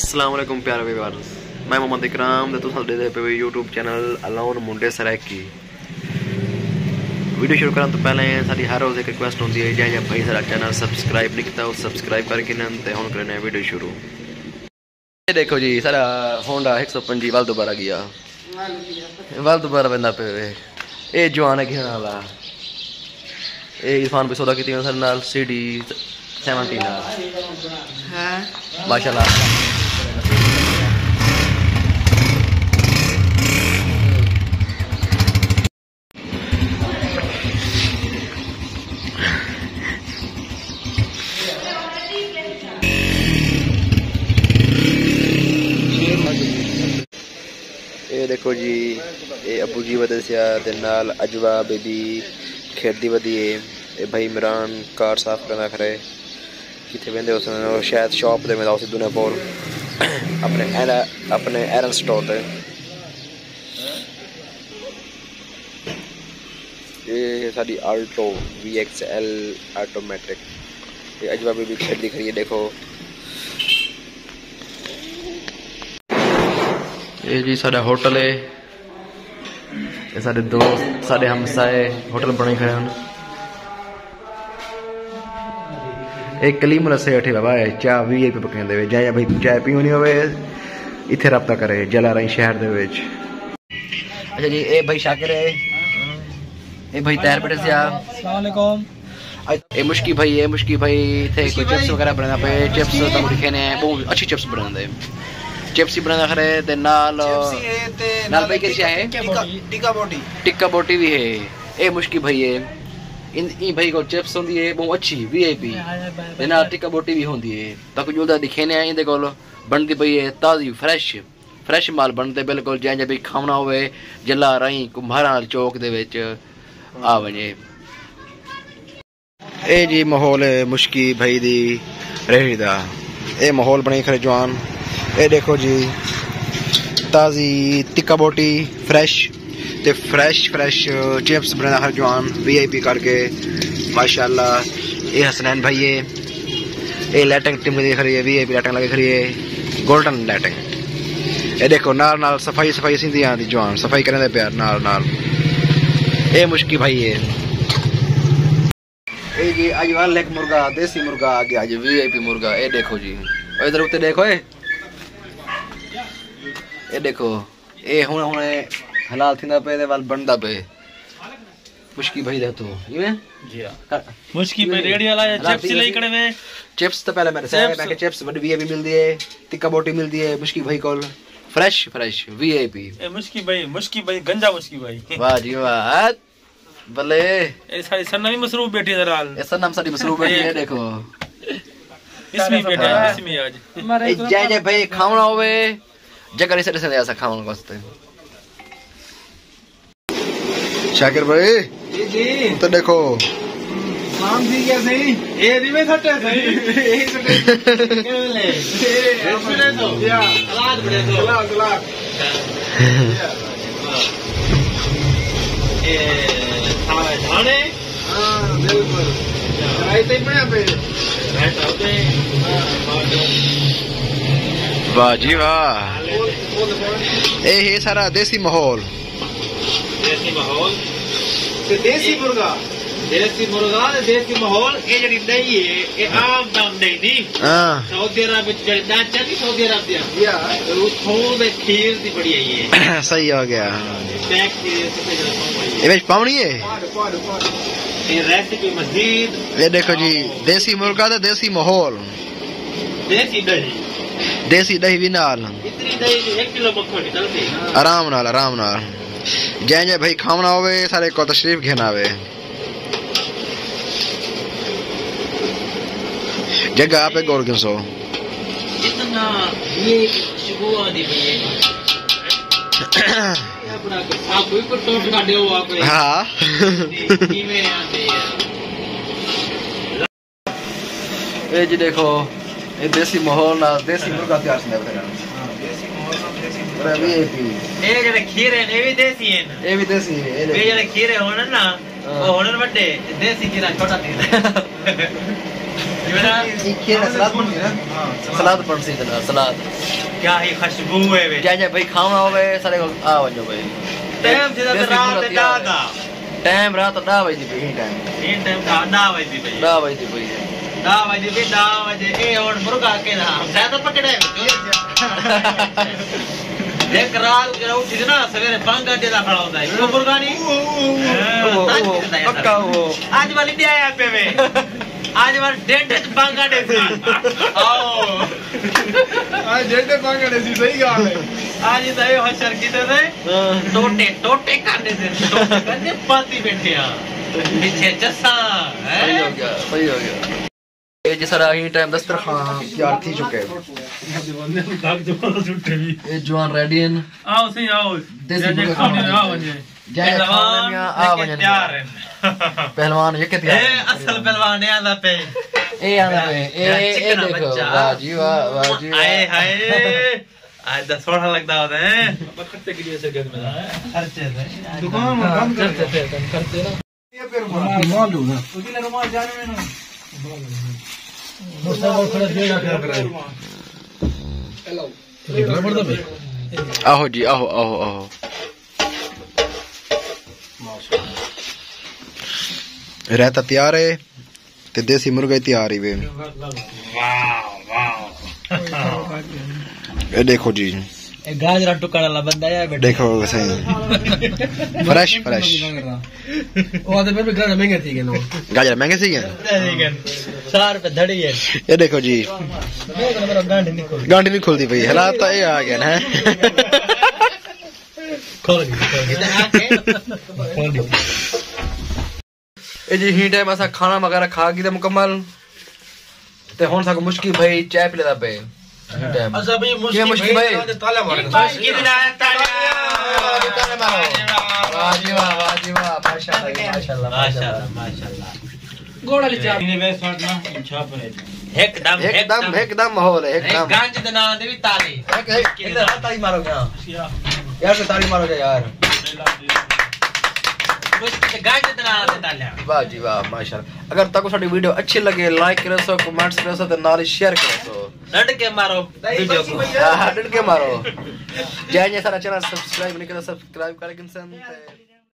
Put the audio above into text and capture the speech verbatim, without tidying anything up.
السلام علیکم پیارے ویورز، میں محمد اکرام تے تساں ݙیہدے پئے ہو یوٹیوب چینل الون منڈے سرائیکی۔ ویڈیو شروع کرݨ توں پہلے ساݙی ہر روز ہک ریکویسٹ ہوندی ہے، جیں جیں بھائی ساݙا چینل سبسکرائب نہیں کیتا، او سبسکرائب کر گھنن تے ہݨ کرݨے ہیں ویڈیو شروع۔ اے ݙیکھو جی، ساݙا ہونڈا ہک سو پنجی ول دوبارہ ڳیا۔ ول دوبارہ ویندا پئے وے۔ اے جوان ہے گھن والا۔ اے عرفان بھائی سودا کیتی ہوئی ساݙے نال سی ڈی سیونٹی نال۔ ہاں۔ ماشاءاللہ۔ اے ݙیکھو جی، اے ابو جی ودے سیا تے نال اجوا بی بی کھیݙدی ودی ہے۔ اے بھائی عمران کار صاف کریندا کھڑے۔ کتھے ویندے ہوسن؟ او شاید شاپ تے ویندا ہوسی دنیا پور، اپݨے ایرا-، اپݨے آئرن سٹور تے۔ اے ہے ساݙی آلٹو وی ایکس ایل آٹومیٹک۔ اے اجوا بی بی کھیݙدی کھڑی ہے، ݙیکھو۔ اے جی ساݙا ہوٹل ہے۔ اے ساݙے دوست، ساݙے ہمسائے ہوٹل بݨائی کھڑے ہن۔ اے کلیم والا سیٹھ ہے بابا، اے چاہ وی آئی پی پکیندے وے۔ جیں جیں بھائی چاہ پیونی ہووے، اتھے رابطہ کرے، جلارائیں شہر دے وچ۔ اچھا جی، اے بھائی شاکر ہے، اے بھائی طاہر پٹیل سیا۔ السلام علیکم۔ اے مشکی بھائی، اے مشکی بھائی اتھے کوئی چپس وغیرہ بݨیندا پئے، چپس تہاکوں ݙکھیندے ہیں، بہت اچھی چپس بݨیندے۔ چپس ہی بݨیندا کھڑے تے نال، چپس ہی ہے تے نال نال بھائی کیا ہے؟ ٹکا، ٹکا بوٹی۔ ٹکا بوٹی بھی ہے۔ اے مشکی بھائی ہے۔ ان، ایں بھائی کول چپس ہوندی ہے، بہت اچھی، وی آئی پی۔ تے نال ٹکا بوٹی بھی ہوندی ہے۔ تہاکوں جلدا ݙکھیندے ہیں، ایندے کول بݨدی پئی ہے تازی، فریش۔ فریش مال بݨدے بالکل، جیں جیں بھی کھاوݨا ہووے، جلارائیں کمبھاراں آلے چوک دے وچ آ ونڄے۔ اے جی ماحول ہے مشکی بھائی دی رہڑی دا۔ اے ماحول بݨائی کھڑے جوان۔ اے ݙیکھو جی، تازی ٹکا بوٹی فریش تے فریش فریش چپس بݨیندا کھڑے جوان، وی آئی پی کر کے، ماشاءاللہ۔ اے حسنین بھائی ہے۔ اے لائٹنگ ٹیم دی کھڑی ہے، وی آئی پی لائٹنگ لڳی کھڑی ہے، گولڈن لائٹنگ۔ اے ݙیکھو، نال نال صفائی، صفائی سیندی آندی جوان، صفائی کریندے پیا نال نال۔ اے مشکی بھائی ہے۔ اے جی، اڄ ول ہک مرغا، دیسی مرغا آ ڳیا، اڄ وی آئی پی مرغا۔ اے ݙیکھو جی، او ادھر اتے ݙیکھو، اے، اے ݙیکھو، اے ہݨ، ہݨ حلال تھیندا پئے تے ول بݨدا پئے۔ مشکی بھائی دے ہتھوں، ایویں؟ جی ہاں۔ ہاں۔ مشکی بھائی ریڑھی والا ہے، حلال چپس تھی لئی ویسی۔ کھڑے وے۔ چپس تو پہلے میں ݙسایا، چپس۔ میں کہ چپس وی آئی پی ملدی ہے، ٹکا بوٹی ملدی ہے مشکی بھائی کول، فریش، فریش، وی آئی پی۔ اے مشکی بھائی، مشکی بھائی، گنجا مشکی بھائی۔ واہ جی واہ۔ بلے۔ اے ساݙی ثنا بھی مصروف بیٹھی نظر آل۔ اے ثنا ساݙی مصروف بیٹھی ہے، ݙیکھو۔ اس میں بیٹھے ہیں، اس میں آج۔ اے جے جے بھائی کھاوݨا ہووے، جگہ نہیں سݙسے اساں کھاوݨ واسطے۔ شاکر بھائی، جی، جی۔ تو ݙیکھو۔ سلام تھی ڳیا سئیں۔ اے نہیں میں سٹے سئیں۔ اے سٹے۔ کیڑھے ویلے؟ اے بݨے تو۔ سلاد بݨے تو۔ سلاد، سلاد۔ اے ساوے دھاݨے۔ ہاں، بالکل۔ رائتا ہی بݨیا پئے۔ رائتا ہوندے۔ ہاں۔ واہ جی واہ۔ اے ہے سارا دیسی ماحول۔ دیسی ماحول۔ تے دیسی مرغا۔ دیسی مرغا تے دیسی ماحول، اے جیڑھی ݙہی ہے، اے عام دم ݙہی نہیں۔ ہاں۔ سعودی عرب وچ جیڑھے ݙاچا نہیں سعودی عرب دے؟ یا۔ تے اتھوں دے کھیر دی بݨی آئی ہے۔ صحیح ہو ڳیا۔ پیک کھیر تے جیڑھا پاؤ آئی ہے۔ اے وچ پاوݨی ہے؟ پاؤ، پاؤ، پاؤ۔ اے ریسیپی مزید۔ اے ݙیکھو جی، دیسی مرغا تے دیسی ماحول۔ دیسی ݙہی۔ دیسی ݙہی وی نال۔ اتنی ݙہی جو ہک کلو مکھݨ نکلسی۔ آرام نال، آرام نال۔ جیں جیں بھائی کھاوݨا ہووے، سارے کوں تشریف گھن آوے۔ جگہ آپے گول گھنسو۔ اتنا یہ خوشبو آندی پئی ہے۔ اپݨا کوئی سب کوئی ٹوٹ کاٹے ہو آپ۔ ہاں۔ کیویں آندی ہے؟ اے جی ݙیکھو، اے دیسی ماحول نال دیسی مرغا تیار تھیندا پیا۔ ہاں، دیسی ماحول نال دیسی مرغا۔ اے وی آئی پی۔ اے جیڑھے کھیر ہن، اے وی دیسی ہن۔ اے وی دیسی ہے، اے اے ݙیکھو۔ جیڑھے کھیر ہن نا، ہاں۔ او ہن وݙے، دیسی کھیرا چھوٹا تھیندا۔ کھیر سلاد بݨدی نا؟ سلاد بݨسی تے نال سلاد۔ کیا ہی خوشبو ہے وے۔ جئیں جئیں بھئی کھاوݨا ہووے، ساݙے کول آ ونڄو بھئی۔ ٹائم تھی تے رات دے ݙاہ دا۔ ٹائم رات ݙاہ وڄدی پئی، ایں ٹائم۔ ایں ٹائم ݙاہ، ݙاہ وڄدی پئی۔ ݙاہ وڄدی پئی ہے۔ ݙاہ وڄدی پئی، ݙاہ وڄے۔ اے ہݨ مرغا کیڑھا؟ زیادہ پکڑے۔ ہک رات جیڑھا اٹھی تے نا، سویرے بانگا ݙیندا کھڑا ہوندا ہے۔ او مرغا نہیں؟ او، او، ہاں، او، تنگ کیتا ہے پکا سارے۔ او۔ اڄ والی ݙے آیا پئے وے۔ اڄ وار ڈیڈ اچ بانگا ݙیسی۔ آؤ۔ اڄ ڈیڈ بانگا ݙیسی، صحیح ڳالھ ہے۔ اڄ تاں اے حشر کیتے سے۔ ہاں۔ ٹوٹے، ٹوٹے کر ݙیسے، ٹوٹے کر ݙے پاتی ٻیٹھے ہاں۔ پچھے چساں، ہیں؟ صحیح ہو ڳیا، صحیح ہو ڳیا۔ اے جی سارا ایں ٹائم دسترخوان تیار تھی چکے۔ اے جوان ریڈی ہن۔ آؤ سئیں، آؤ۔ دیسی جے مرغا کھاوݨے کھاوݨے۔ آؤ جے۔ جے پہلوان کھاوݨے آ یکے ونڄن۔ تیار ہن۔ پہلوان یکے تیار اے ہن۔ اصل پہلوان اے آندا پئے۔ اے آندا پئے۔ اے، اے چکنا ݙیکھو، بچہ۔ واہ جی واہ، واہ جی واہ۔ آئے ہائے۔ اڄ تاں سوہݨا لڳدا ہوندے۔ خرچے تے۔ دکان بند کر۔ خرچے تے، خرچے نا۔ آہو جی، آہو، آہو، آہو۔ رائتا تیار ہے تے دیسی مرغا ہی تیار ہی وے۔ واہ، واہ۔ اے ݙیکھو جی۔ اے گاجراں ٹکݨ والا بندہ ہے بیٹا۔ ݙیکھو سئیں۔ فریش، فریش۔ او آہدے پئے وی گاجر مہنگے تھی ڳئے۔ گاجر مہنگے تھی ڳئے؟ سو روپے دھڑی ہے۔ اے ݙیکھو جی۔ میرا گنڈھ نہیں کھلدی۔ گنڈھ نہیں کھلدی پئی، حالات تاں اے آ ڳئے نا۔ کھل ڳئی، کھل ڳئی۔ کھل ڳئی۔ اے جی، ایں ٹائم اساں کھانا وغیرہ کھا گھدا مکمل۔ تے ہݨ ساکوں مشکی بھائی چائے پلیندا پئے۔ ایں ٹائم۔ اساں بھی مشکی کیا مشکی بھائی بھائی؟ نال تالیاں مارو۔ مشکی دے نال تالیاں۔ تالیاں مارو۔ واہ جی واہ، واہ جی واہ، ماشاءاللہ، ماشاءاللہ، ماشاءاللہ۔ ماشاءاللہ، ماشاءاللہ۔ گوڑ والی چائے۔ ہک دم، ہک ہک دم، دم۔ ہک دم ماحول ہے، ہک دم۔ گنج دے نال دی وی تالی۔ ہک، ہک، ہک تالی مارو یار۔ یار، کوئی تالی مارو یار۔ مشکی تے گنج دے نال دی تالیاں۔ واہ جی واہ، ماشاءاللہ۔ اگر تہاکوں ساݙی ویڈیو اچھی لڳے، لائک کریسو، کمنٹس کریسو تے نال ہی شیئر کریسو۔ ݙڈ کے مارو ویڈیو کوں۔ ہاں، ہاں، ݙڈ کے مارو۔ جے جے ساݙا چینل سبسکرائب نہیں کیتا، سبسکرائب کر گھنسن تے